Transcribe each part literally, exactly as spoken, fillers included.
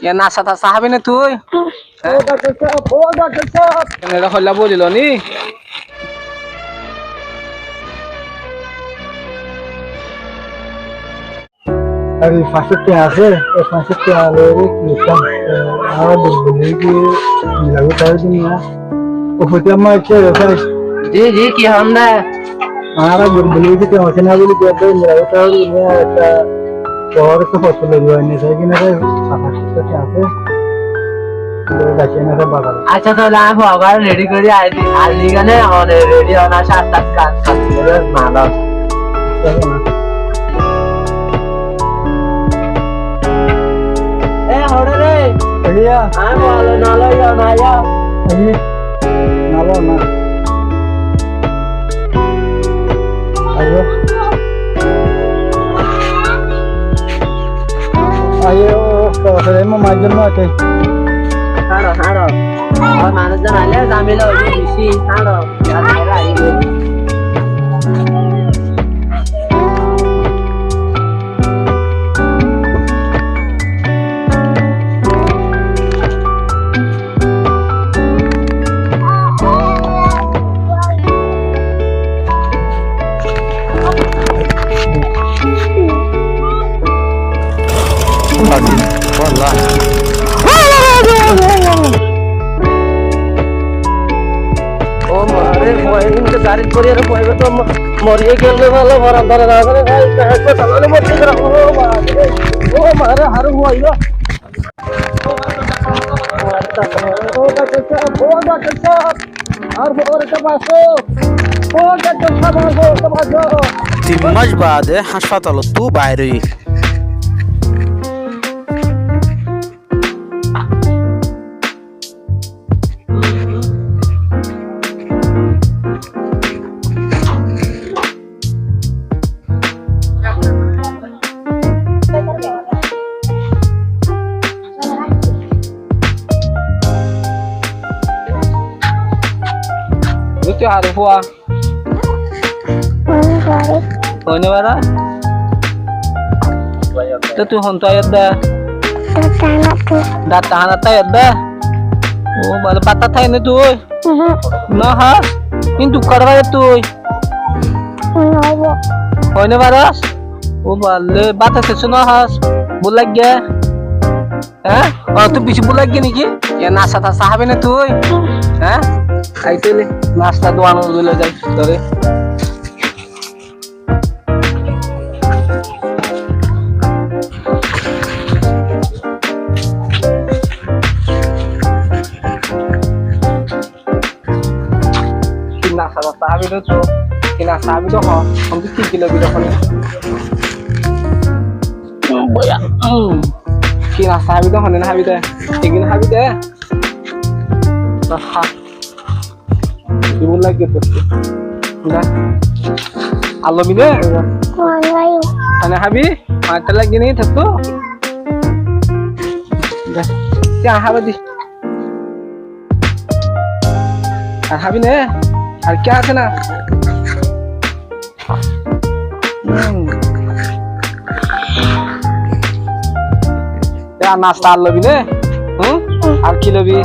Yá nasta tasta hábi né tui? Ó dhaktor sáb, ó dhaktor sáb. Kene re hoilla boli lo ni? Ar e fañs cót tiañ asé, e fañs cót tiañ loi ki goittám? E, añára gurib ói giyé, milabi tái din na. Ó foti ammá, ki obostá? Ji, ji, ki hon de? Añára gurib ói giyé, tiañ asé na buli, ki obostá, milabi tái din na, ekta shóhor ekta fosol loi aini, sai kina re, fañs cót tiañ asé. Accá, tóile añí fua redi gorí aái di. Ar ligane, mane, redi óna sáttat kaam, kaam gorí, malo. E, hore re. Iya. Añí fua loi, no loi, no, no, ya. Iya. No lo, no. Aiyó. Aiyó, tóile mui maijjum no ate. Háro, háro. Ar manúic zon aile zamela óibo beci, háro. Ó mare, fuain de garit bori ar fuain to mo-, mori giyé de bála, moran dóre na dóre, bái, ekbar talale mori giyé. Ó mare, ó mare, haré fuain lo. Ó dhaktor sáb, ó dhaktor sáb, añár fuaré baso. Ó dhaktor sáb, añár fuaré baso. Tin mac baade háspatalottú bair óiye. Tui haré fua? Hoi no faros? Te tui hontú aiyódde? Daktarhanattú. Daktarhanattú aiyódde? Ó bale, bát tát hái né tui? Uhum. No hás? Kintu duk hor faiyós tui? No. Hoi no faros? Ó bale, bát hás kessú no hás? Buk laiggé? Há? Ó, tui beci buk laiggé niki? Yá nasta tasta hábi né tui? Há? Ai tóile nasta duan loi zai, dóre. Ki nasta tasta hábi de to, ki nasta hábi de ho, hon ki ki lobi de hon. Boya, mm. Ki nasta hábi de hon, hábi de, ki hábi de. Aha. Ibú lage to. Ar lobi né? Ar hábi? Ar to lage né to. Te ar hába di. Ar hábi né? Ar ki asé na? Hmm. Yá nasta ar lobi né? Hmm? Ar ki lobi?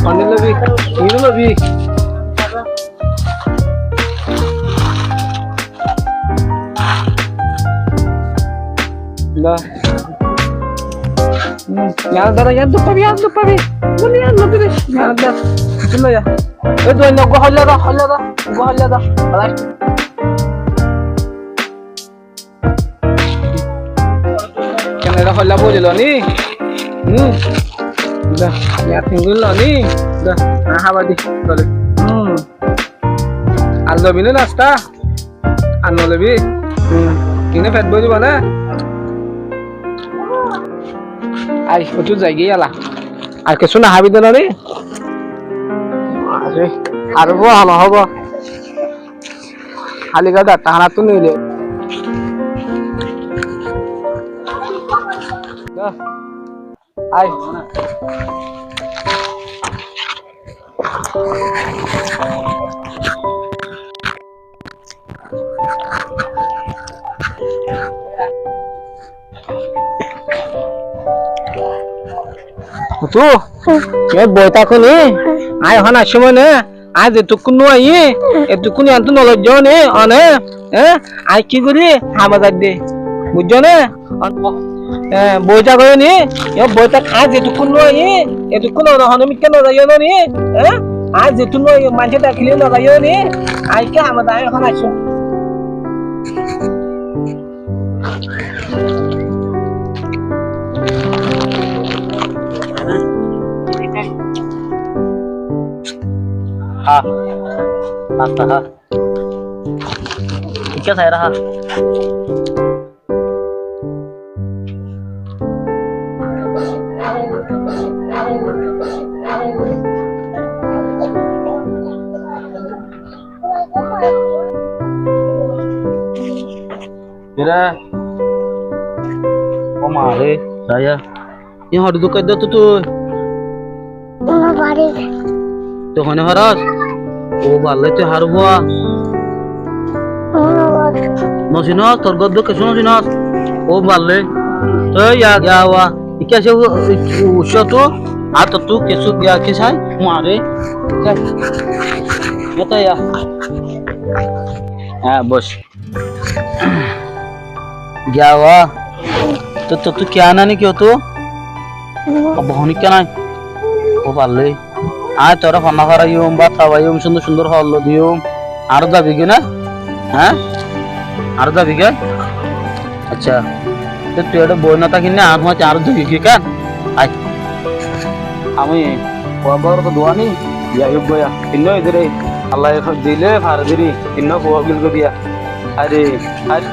Hon lobi? Hon lobi? Lo. Hmm, yá dara, yá duk fabi, yá duk fabi. Bole yá duk fabi. Yá dara. Lo yá. Ei duk fabi, uggwá hoilla da, hoilla da. Uggwá hoilla da. Alar. Kene re hoilla boli lo ni? Hmm. Da, yá tingul lo ni? Da, na hába di. Dóre. Hmm. Ar lobi né nasta? Ar no lobi? Hmm. Ine fet boribo na? Ai, ótu zai giyala. Ar kessú no hábi de no ni? Are, ar bo hano hobo. Háli gá daktarhanattú nile. Ai. Hotu, yó boi táko né? Aññí ehón aiccúm né? Aññí zetukkún no aiyí, etukkún yiánttu no loijjó né, one, e? Aññí ki gorí? Ham ot zaiyum dé. Buijjó né? E, boi táko né? Yó boi táko, aññí zetukkún no aiyí, etukkún one honó mikká no zaiyó né, e? Aññí zetukkún no aiyí, maincé dakíle no zaiyó né? Aññí ki ham ot zaiyum, ehón aiccúm. Há. Asta há. Ikká sai rá há. Kiyá? Ó maaré, Raya. Yó hoçé duk edde tui? Tui hoine faros? Ó ballé, tui hár fua? No sinós, tor gór duk kessú no sinós? Ó ballé. Tui yá, yá wa. Ikká asé, u-, u-, uccó tu, añár tottú kessú giya ki sai, maaré. Yá ta yá. Há, bos. Giya wa. Tor tottú kiyá aná né ki hoó tu? Abba honíkka nái. Ó ballé. Aññí toré fonná faraiyum, bát hawaiyum, cúndor cúndor hoór loi diyum. Añára zabi goi né? Há? Añára zabi goi? Accá. Te tui eçé boi no tákis né, añár fúañti añára zabi goi kén? Ai. Ami fua górot duwa ni, yá yó goya. Kinnó idire, Allah ye dilé fare diri, kinnó fua gil goi diya. Are, are.